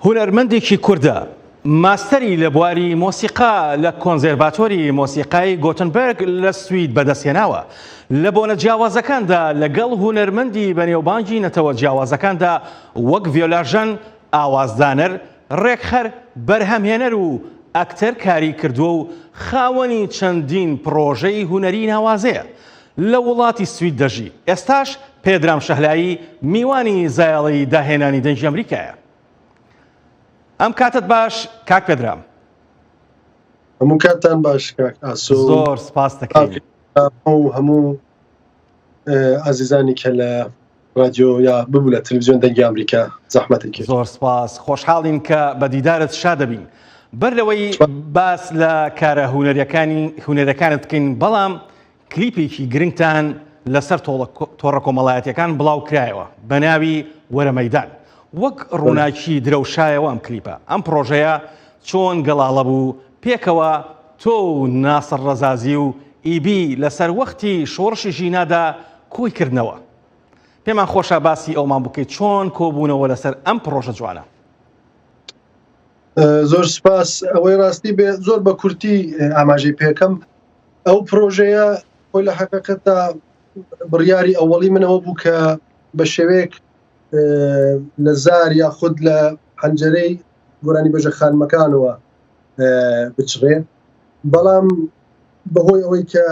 هونەرمەندێکی کوردە، ماستەری لە بواری مۆسیقا لە کۆنزێرڤاتۆری مۆسیقای گۆتنبێرگ لە سوید بەدەستهێناوە. لە بۆنە جیاوازەکاندا لەگەڵ هونەرمەندی بەنێوبانگی نەتەوە جیاوازەکاندا وەک ڤیۆلاژەن، ئاوازدانەر، ڕێکخەر، بەرهەمهێنەر و ئەکتەر کاری کردووە و خاوەنی چەندین پڕۆژەی هونەری ناوازەیە. لە وڵاتی سوید دەژی. ئێستاش پێدرام شەهلایی میوانی زایەڵەی داهێنانی دەنگی ئەمریکایە. ئەم کاتەت باش کاک پێدرام. هەموو کاتتان باش کاک ئاسۆ. زۆر سپاس دەکەین. هەموو ئازیزانی کە لە رادیۆ یا ببوو لە تەلەڤزیۆن دەنگی ئەمریکا زەحمەتت کرد. زۆر سپاس خۆشحاڵین کە بە دیدارت شا دەبین. بەر لەوەی باس لە کارە هونەریەکانی هونەرەکانت بکەین بەڵام کلیپێکی گرنگتان لەسەر تۆڕە کۆمەڵایەتیەکان بڵاو کرایەوە بە ناوی وەرە مەیدان وەک ڕووناکی درەوشایەوە ئەم کلیپە ئەم پڕۆژەیە چۆن گەڵاڵە بوو پێکەوە تۆ و ناسڕ ڕەزازی و ئیبی لەسەر وەختی شۆڕشی ژینادا کۆی کردنەوە پێمان خۆشە باسی ئەومان بکەیت چۆن کۆبوونەوە لەسەر ئەم پڕۆژە جوانە. زۆر سپاس ئەوەی ڕاستی بێ زۆر بە کورتی ئاماژەی پێکەم ئەو پرۆژەیە خۆی لە حەقیقەتدا بڕیاری ئەوەڵی منەوە بوو کە بە شێوەیەک لە زار یا خود لە حەنجەرەی گۆرانی بێژە خانمەکانەوە بچڕێ بەڵام بەهۆی ئەوەی کە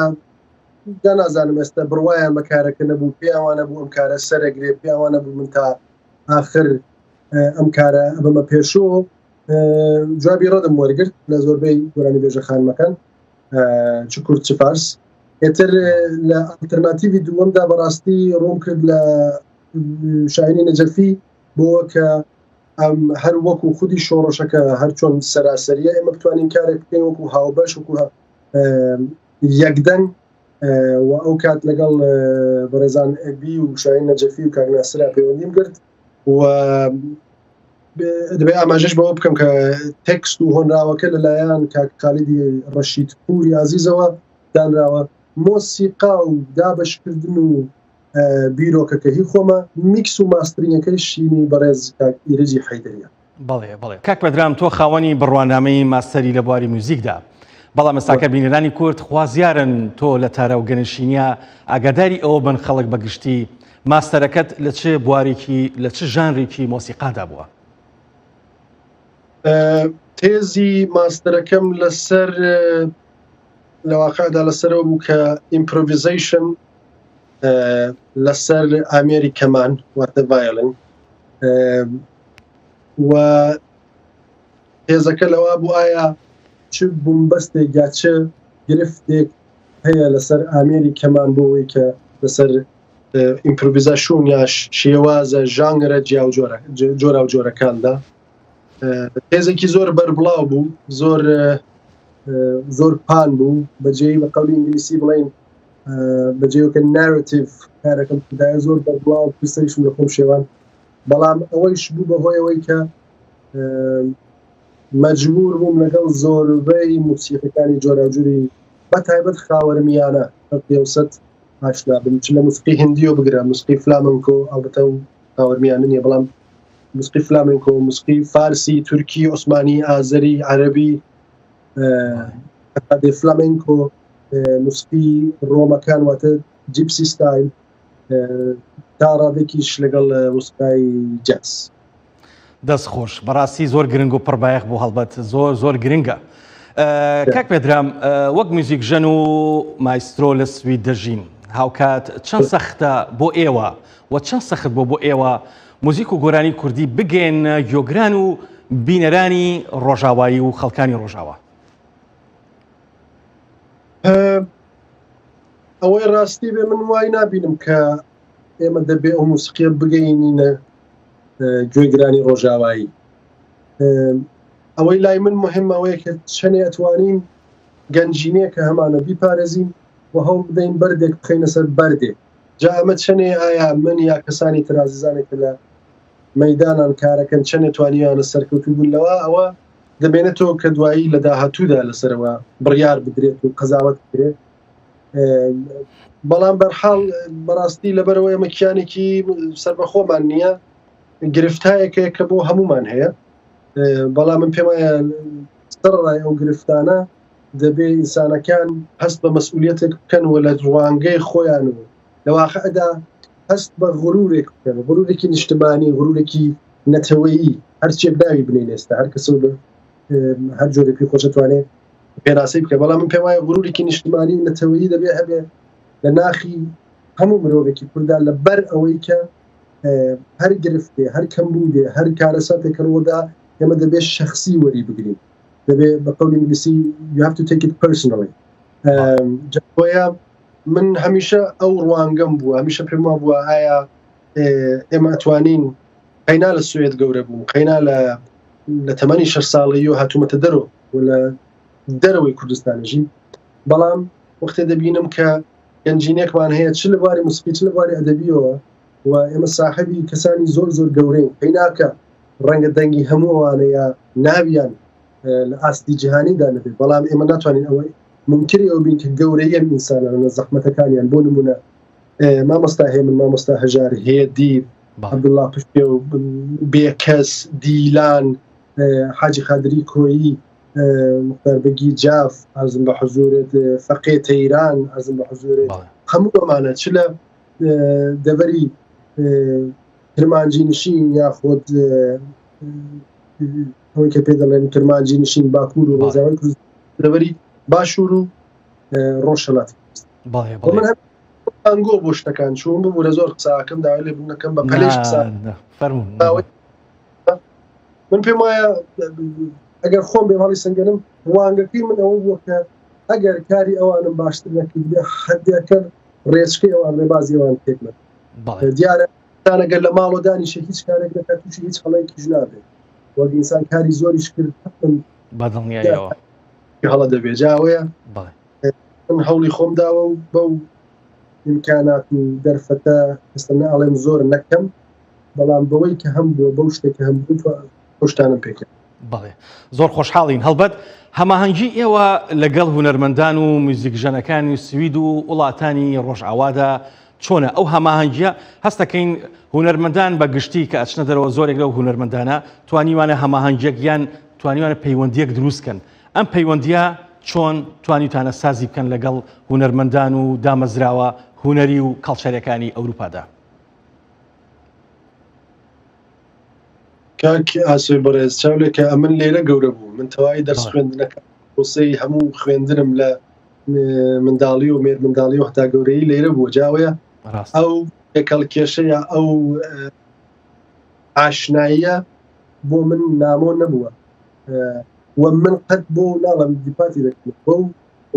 دا نازانم ئێستا بڕوایان بە کارەکە نەبوو پێیانوانە بوو ئەم کارە سەرەگرێ پێیانوانە بوو من تا ئاخر ئەم کارە ئەبەمە پێشۆ جوابی ڕەدم وەرگرت لە زۆربەی گۆرانی بێژە خانمەکان چ کورد چ فارس ئێتر لە ئەلتەرناتیڤی دووەمدا بەڕاستی ڕووم کرد لە شاهینی نەجەفی بۆ کە ئەم هەر وەکو خودی شۆڕشەکە هەر چۆن سەراسەریە ئێمە بتوانین کارێک بکەین وەکو هاوبەش وەکو یەکدەنگ و ئەو کات لەگەڵ بەڕێزان ئەبی و شاهین نەجەفی و کاک ناسرا پەیوەندیم کرد و دەبێ ئاماژەش بەوە بکەم کە تێکست و هۆنراوەکە لەلایەن کاک خالیدی ڕەشید پوری ئازیزەوە دانراوە مۆسیقا و دابەشکردن و بیرۆکەکە هی خۆمە میکس و ماسترینگەکەی شینی بەڕێز کاک ئیرەجی حەیدەریە. بەڵێ بەڵێ کاک پەدرام تۆ خاوەنی بڕوانامەی ماستەری لە بواری میوزیکدا بەڵام ئێستاکە بینەرانی کورد خوازیارن تۆ لە تاراوگەنشینیا ئاگاداری ئەوە بن خەڵک بە گشتی ماستەرەکەت لە چ بوارێکی لە چ ژانرێکی مۆسیقادا بووە؟ تێزی ماستەرەکەم لەسەر لە واقعدا لەسەرەوە بوو کە improvisation لەسەر ئامێری کەمان واتە ڤایۆلن و تێزەکە لەوە بوو ئایا چ بومبەستێک یا چ گرفتێک هەیە لەسەر ئامێری کەمان بۆ ئەوەی کە لەسەر ئیمپرۆڤیزاسیۆن یا شێوازە ژانرە جۆراوجۆرەکاندا تێزێکی زۆر بەربڵاو بوو زۆر زۆر پان بوو بەجێی بە قەولی ئینگلیسی بڵین بەجێوکە narrative کارەکەم خدایە زۆر بەربڵاو پرسەریشم لە خۆم شێوان بەڵام ئەوەیش بوو بەهۆی ئەوەی کە مەجبور بووم لەگەڵ زۆربەی موسیقیەکانی جۆراوجوری بە تایبەت خاوەرمیانە پێوسەت ئاشنا بم چ لە موسیقی هندیەوە بگرە موسیقی فلامنکۆ ئەڵبەتە و خاوەرمیانە نییە بەڵام موسیقی فلامنکۆ موسیقی فارسی تورکی عوسمانی ئازەری عەرەبی هەتا فلامنکۆ موسیقی ڕۆمەکان واتە gypsy style تا ڕادێکیش لەگەڵ موسیقای جاز. دەست خۆش بەڕاستی زۆر گرنگ و پڕبایەخ بوو هەڵبەت زۆر زۆر گرنگە کاک پێدرام وەک میوزیکژەن و مایسترۆ لە سوید دەژین هاوکات چەند سەختە بۆ ئێوە و چەند سەخت بۆ بۆ ئێوە موزیک و گۆرانی کوردی بگەن گۆگران و بینەرانی ڕۆژاوایی و خەڵکانی ڕۆژاوا ئەوەی ڕاستی بێ من وای نابینم کە ئێمە دەبێ ئەو موسیقیە بگەینینە گوێگرانی ڕۆژاوایی ئەوەی لای من مهم ئەوەیە کە چەنێ ئەتوانین گەنجینەیە کە هەمانە بیپارێزین و هەوڵ بدەین بەردێک بخەینە سەر بەردێک جا ئەمە چەنێ ئایا من یا کەسانی ترازیزانێک کە لە مەدانان کارەکەن چەنێ توانیانە سەرکەوتوو بوون لەوە ئەوە دەمێنێتەوە کە دوایی لە داهاتوودا لەسەرەوە بڕیار بدرێت و قەزاوەت بکرێت بەڵام بەرحاڵ بەڕاستی لەبەرەوە ئێمە کیانێکی سربەخۆمان نییە گرفتایەکەیە کە بۆ هەمومان هەیە. بەڵام من پێم وایە سەرەڕای ئەو گرفتانە دەبێ ئینسانەکان هەست بە مەسئولیەتێک بکەن و لە ڕوانگەی خۆیان و لە واقعدا هەست بە غرورێک بکەن، غرورێکی نیشتمانی، غرورێکی نەتەوەیی، هەرچیەک ناوی بنێین ئێستا هەر کەسە و هەر جۆرێک پێی خۆشە توانێ پێناسەی بکە، بەڵام من پێم وایە غرورێکی نیشتمانی و نەتەوەیی دەبێ هەبێ لە ناخی هەموو مرۆڤێکی کورددا لەبەر ئەوەی کە هەر گرفتێ، هەر کەمبوودێ، هەر کارەساتێک ڕوودا ئێمە دەبێ شەخسی وەری بگرین، دەبێ بە قەولی ئینگلیسی you have to take it personally. جا بۆیە من هەمیشە ئەو ڕوانگەم بووە، هەمیشە پێم وا بووە ئایا ئێمە ئەتوانین قەینا لە سوێد گەورە بووم، قەینا لە لە تەمەنی شەش ساڵەیەوە هاتوومەتە دەرەوە و لە دەرەوەی کوردستان ژیم، بەڵام وەختێ دەبینم کە گەنجینێکمان هەیە چ لە بواری موسیقی چ لە بواری ئەدەبیەوە و ئێمە ساحەبی کەسانی زۆر زۆر گەورەین، قەیناکە ڕەنگە دەنگی هەموو ئەوانە یا ناویان لە ئاستی جیهانیدا نەبێت، بەڵام ئێمە ناتوانین ئەوەی منکری ئەو بین کە گەورەی ئەم ئینسانانە زەحمەتەکانیان، بۆ نمونە مامۆستا هێمن، مامۆستا هەژار، هێدی، عەبدوڵڵا پشتێو، بێکەس، دیلان، حاجی قادری کۆیی، مختار بەگی جاف، عەرزم بە حزورت، فەقێ تەیران، عەرزم بە حزورت، هەموو ئەمانە چ لە دەڤەری کرمانجی نشین یاخود ئەوەی کە پێ دەڵێن کرمانجی نشین باکوور و ڕۆژاوای کوردستان، دەڤەری باشوور و ڕۆژهەڵاتی کوردستان. من هەم ئەنگۆ بۆ شتەکان چوون ببوورە زۆر قساکەم داوای لێ بوونەکەم بە پەلێش قسە فەرموون. من پێم وایە ئەگەر خۆم بێم هەڵی سەنگەنم ڕوانگەکەی من ئەوە بووە کە ئەگەر کاری ئەوانم باشتر نەکردبێ حدەکەم ڕێچکەی ئەوان ڕێبازی ئەوان تێک نەدەم. دیارە ئینسان ئەگەر لە ماڵەوە دانیشێ هیچ کارێک نەکات تووشی هیچ هەڵەیەکیش نابێت، وەک ئینسان کاری زۆریش کرد حتمەن بەدڵنیاییەوە هەڵە دەبێت. جا ئەوەیە من هەوڵی خۆم داوە و بەو ئیمکانات و دەرفەتە ئێستا نە ئەڵێم زۆر نەکەم، بەڵام بەوەی کە هەم بووە بەو شتێک کە هەم بوو ئەو شتانم پێکرد. بەڵێ زۆر خۆشحاڵین. هەڵبەت هەماهەنگی ئێوە لەگەڵ هونەرمەندان و میوزیکژەنەکانی سوید و وڵاتانی ڕۆژئاوادا چۆنە؟ ئەو هەماهەنگیە هەستەکەین هونەرمەندان بە گشتی کە ئەچنە دەرەوە زۆرێک لەو هونەرمەندانە توانیوانە هەماهەنگیەک یان توانیوانە پەیوەندیەک دروست کەن، ئەم پەیوەندیە چۆن توانیوتانە سازی بکەن لەگەڵ هونەرمەندان و دامەزراوە هونەری و کەڵچەرەکانی ئەوروپادا؟ کاک ئاسۆی بەڕێز چاو لێکە ئەمن لێرە گەورە بووم، من تەواوی دەرس خوێندنەکە پرۆسەی هەموو خوێندنم لە منداڵی و مێرمنداڵی و هەتا گەورەیی لێرە بووە. جاوەیە ئەو تێکەڵ کێشەیە ئەو ئاشناییە بۆ من نامۆ نەبووە و من قەت بۆ ناڵم دیپاتی دەکەم بەو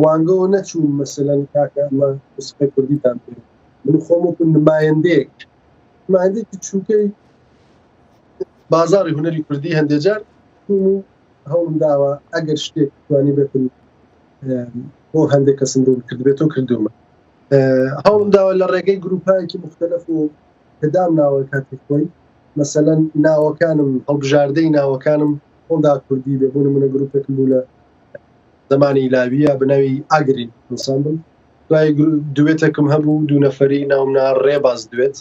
وانگەوە نەچووم مەسەلەن کاکە ئەمە موسیقای کوردیتان پێ من خۆم وەکو نمایندەیەک نمایندەیەکی چووکەی بازاڕی هونەری کوردی هەندێک جار چووم و هەوڵم داوە ئەگەر شتێک توانی بێتم بۆ هەندێک کەسم ڕوون کردبێتەوە کردومە. هەوڵم داوە لە ڕێگەی گروپایەکی مختلف و کە دام ناوە کاتی خۆی مەسەلەن ناوەکانم هەڵبژاردەی ناوەکانم هەوڵدا کوردی بێ، بۆ نمونە گروپێکم بوو لە زمانی لاویە بە ناوی ئاگرین ئەنسامبل، دوای دوێتێکم هەبوو دوو نەفەری ناوم نا ڕێباز دوێت.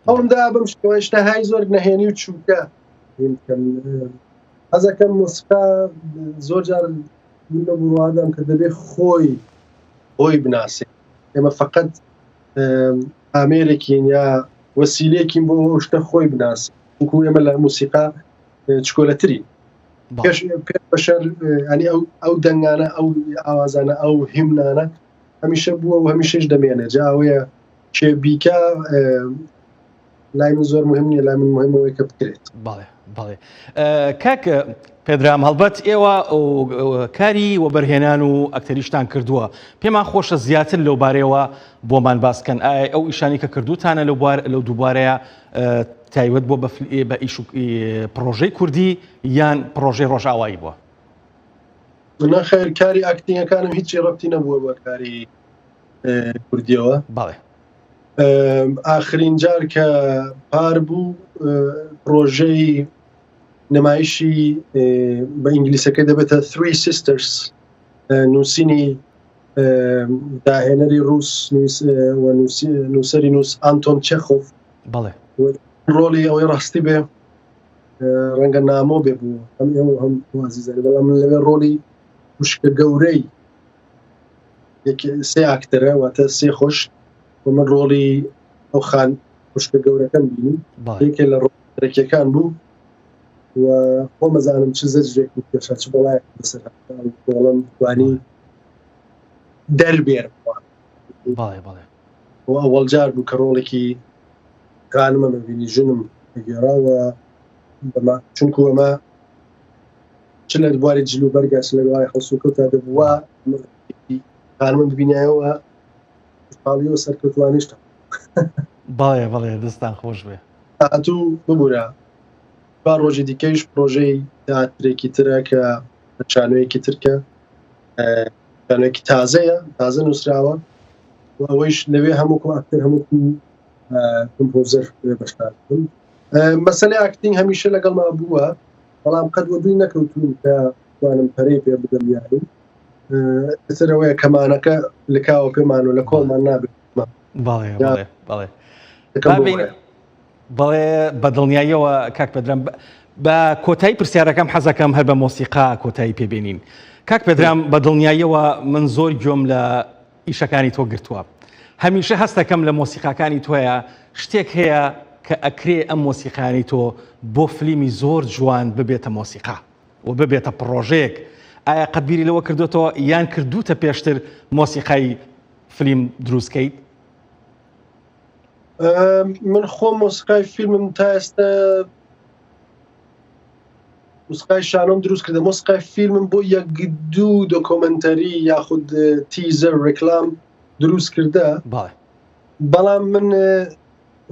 هەوڵم دا بەم شێوەیە شتەهای زۆر نەهێنی و چووکە هین بکەم. حەزەکەم مۆسیقا زۆر جار من لەو بڕوادام کە دەبێ خۆی خۆی بناسێ. ئێمە فقط ئامێرێکین یا وەسیلێکین بۆ ئەو شتە خۆی بناسێ، چونکو ئێمە لە مۆسیقا چکۆلەترین. پێش پێش بەشەر ینی ئەو ئەو دەنگانە ئەو ئاوازانە ئەو هیمنانە هەمیشە بووە و هەمیشەش دەمێنێ. جا ئەوەیە کێ بیکا لای من زۆر مهم نییە، لای من مهمەوەی کە بکرێت. بەڵێ بەڵێ کاک پێدرام، هەڵبەت ئێوە کاری وەبەرهێنان و ئەکتەریشتان کردووە، پێمان خۆشە زیاتر لەو بارەیەوە بۆمان باس کەن. ئایا ئەو ئیشانی کە کردوتانە لەو بوار لەو دووبارەیە تایبەت بۆ بە ئیش و پڕۆژەی کوردی یان پڕۆژەی ڕۆژئاوایی بووە؟ نەخێر، کاری acting ەکانم هیچی ڕەبتی نەبووە بە کاری کوردیەوە. بەڵێ. ئاخرین جار کە پار بوو پرۆژەی نمایشی بە ئینگلیسەکە دەبێتە Three Sisters، نووسینی داهێنەری ڕوس و نووسەری نووس ئەنتۆن چێخۆف. بەڵێ. ڕۆڵی ئەوەی ڕاستی بێ. ڕەنگە نامۆ بێ بوو هەم ئێوە هەم ئازیزانی بەڵام من لەوێ ڕۆڵی خوشکە گەورەی سێ ئاکتەرە واتە سێ خۆش و من ڕۆڵی ئەو خان خوشکە گەورەکەم بینی یەکێ لە ڕۆڵەکەکان بوو و خۆمەزانم چ زەجرێک و کێشە چ بەڵایەک بەسەر ڕۆڵم توانی دەربێرم بەڵێ بەڵێ و ئەوەڵ جار بوو کە ڕۆڵێکی خانمە ببینی ژنم گێڕاوە بەمە چونکو ئەمە چ لە بواری جل و بەرگە چ لە بواری هەڵسوکەوتا دەبووە خانمم ببینایەوە خاڵی و سەرکەوتوانیش بەڵێ بەڵێ دەستان خۆش بێ هاتوو ببورە با ڕۆژی دیکەیش پرۆژەی تئاترێکی ترە کە شانۆیەکی ترکە شانۆیەکی تازەیە تازە نووسراوە و ئەوەیش لەوێ هەموو ئاکتەر هەموو کۆمپۆزەر بەشدار بوون مەسەلەی acting هەمیشە لەگەڵما بووە بەڵام قەت وەدووی نەکەوتووم کە توانم پەرەی پێ بدەم یاری ئەوەیە کەمانەکە لکاوە پێمان و لە کۆڵمان نابێت بەڵێ بەڵێ بەڵێ بەڵێ بە دڵنیاییەوە کاک پێدرام بە کۆتایی پرسیارەکەم حەزەکەم هەر بە مۆسیقا کۆتایی پێبێنین کاک پێدرام بە دڵنیاییەوە من زۆر گوێم لە ئیشەکانی تۆ گرتووە هەمیشە هەستەکەم لە مۆسیقاکانی تۆیە شتێک هەیە کە ئەکرێ ئەم مۆسیقانی تۆ بۆ فلیمی زۆر جوان ببێتە مۆسیقا و ببێتە پڕۆژەیەک ئایا قەت بیری لەوە کردوتەوە یان کردوتە پێشتر مۆسیقای فلیم دروستکەیت؟ من خۆم مۆسیقای فیلمم تا ئێستا مۆسیقای شانۆم دروست کردە مۆسیقای فیلمم بۆ یەک دوو documentary یاخود teaser ڕێکلام دروست کردە بەڵام من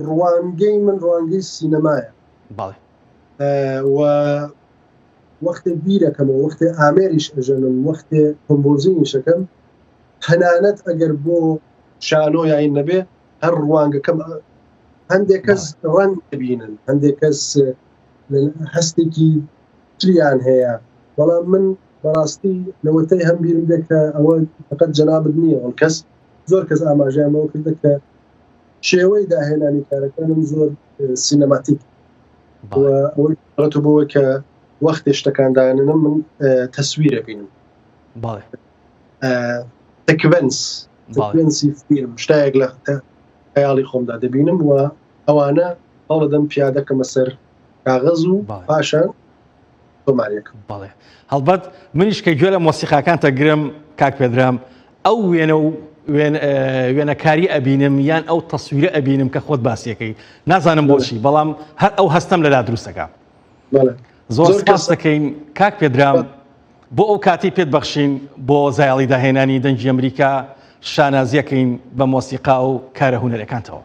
ڕوانگەی من ڕوانگەی سینەمایە و وەختێ بیرەکەمەوە وەختێ ئامێریش ئەژەنم وەختێ composing یشەکەم تەنانەت ئەگەر بۆ شانۆ یاین نەبێ هەر ڕوانگەکەم هەندێک کەس ڕەنگ دەبینن هەندێک کەس هەستێکی تریان هەیە بەڵام من بەڕاستی لەوەتەی هەم بیرم دێت کە ئەوە فقط جەنابت نییە ئەو کەس زۆر کەس ئاماژەیان بەوە کردە کە شێوەی داهێنانی کارەکانم زۆر cinematic ئەوەی بۆەوە کە وەختێ شتەکان داننم من تەسویرە بینم sequence sequence ی فیلم شتایەک لە خەیاڵی خۆمدا دەبینم و ئەوانە هەوڵدەم پیادەکەمە سەر کاغەز و پاشان تۆمارێکم. بەڵێ هەڵبەت منیش کە گوێ لە مۆسیقاکان تەگرم کاک پێدرام ئەو وێنە و وێنەکاری ئەبینم یان ئەو تەسویرە ئەبینم کە خۆت باسیەکەی نازانم بۆچی بەڵام هەر ئەو هەستەم لەلا دروستەکە زۆر سپاس دەکەین کاک پێدرام بۆ ئەو کاتەی پێت بەخشین بۆ زایەڵی داهێنانی دەنگی ئەمریکا شانازیەکەین بە مۆسیقا و کارە هونەرەکانتەوە.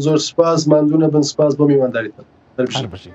زۆر سپاس ماندوو نەبن سپاس بۆ میوانداریتان. هەر بژین.